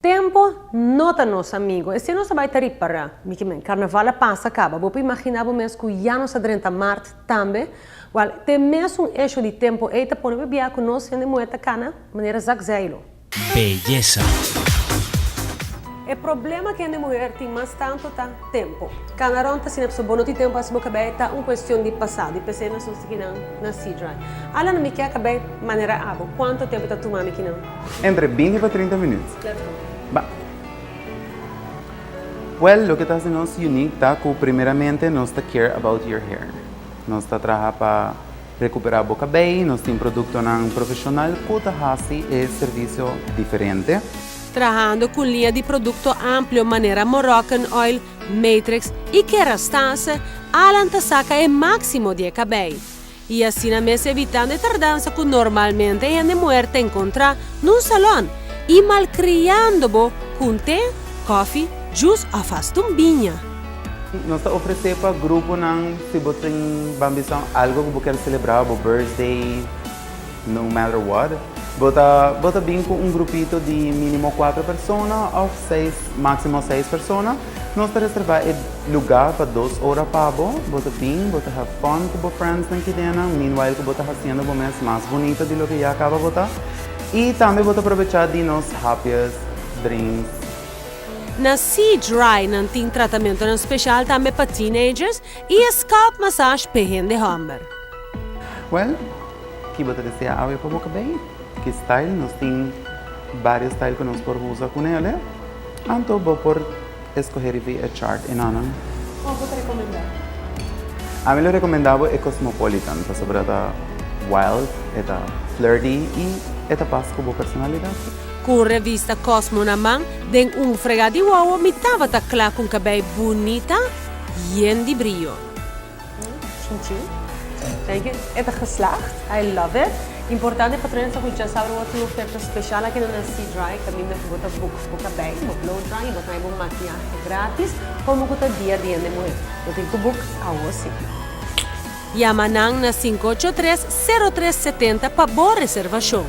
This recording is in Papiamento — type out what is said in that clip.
Tempo no ta nos amigo. Esey nos a bay ta ripara. Mi ke men, carnaval a pasa caba. Bo por imagina bo mes cu ya nos a drenta maart tambe? Wel, te mesun hecho di tempo ey ta pone bia cu nos hende muher ta cana manera zakzeilo. Beyesa. E problema cu hende muher tin mas tanto ta tempo. Cana rond ta asina pasobra bo no tin tempo haci bo cabey ta un cuestion di pasado y p'esey nos ta kinan na C-Dry. Alan, mi kier cabey manera abo. Cuanto tempo ta tuma mi kinan? Entre 20 pa 30 minuut. Let's go. Ba. Well, loke ta haci nos unique ta cu primeramente nos ta care about your hair. Nos ta traha pa recupera bo cabey, nos tin productonan profesional cu ta haci e servicio diferente. Trahando cu liña di producto amplio manera Moroccan Oil, Matrix y Kerastase, Alan ta saca e maximo di e cabey. Y asina mes evitando e tardansa cu normalmente hende muher ta encontra na un salon y malcriando bo cu un te, koffie, juice of hasta un biña. Nos ta ofrece pa gruponan si bo tin ban bisa algo cu bo kier celebra, bo birthday, no matter what, bo ta bin cu un grupito di minimo cuatro persona of seis, maximo seis persona. Nos ta reserva e lugar pa 2 ora pa bo, bo ta bin, bo ta have fun cu bo friends nan kidena, meanwhile cu bo ta haciendo bo mes mas bunita di loke ya caba bo ta. Y tambe bo ta aprovecha di nos hapjes, drinks. Na Sea Dry nan tin tratamento nan special tambe pa teenagers y scalp massage pa hende homber. Well, ki bo ta desea awe pa bo cabey? Ki style? Nos tin varios style cu nos por usa cu ne. Anto bo por escoge e chart einan. Cual bo ta recomenda? Ami lo recomenda bo e Cosmopolitan, pasobra e ta wild, e ta flirty y e ta pas cu bo personalidad. Cu revista Cosmo na man, den un frega di wowo, mi tabata cla cu cabey bunita, yen di briyo. Chin chin. Thank you. E ta geslaagd. I love it. Importante pa traha cu ya sabi cu oferta special aki na Sea Dry, caminda cu bo ta book bo cabey, bo blow dry, bo ta bo maquiahe gratis, como cu ta dia di hende muher. Bo tin cu book awo si. Yama nan na 583-0370 pa bo reservacion.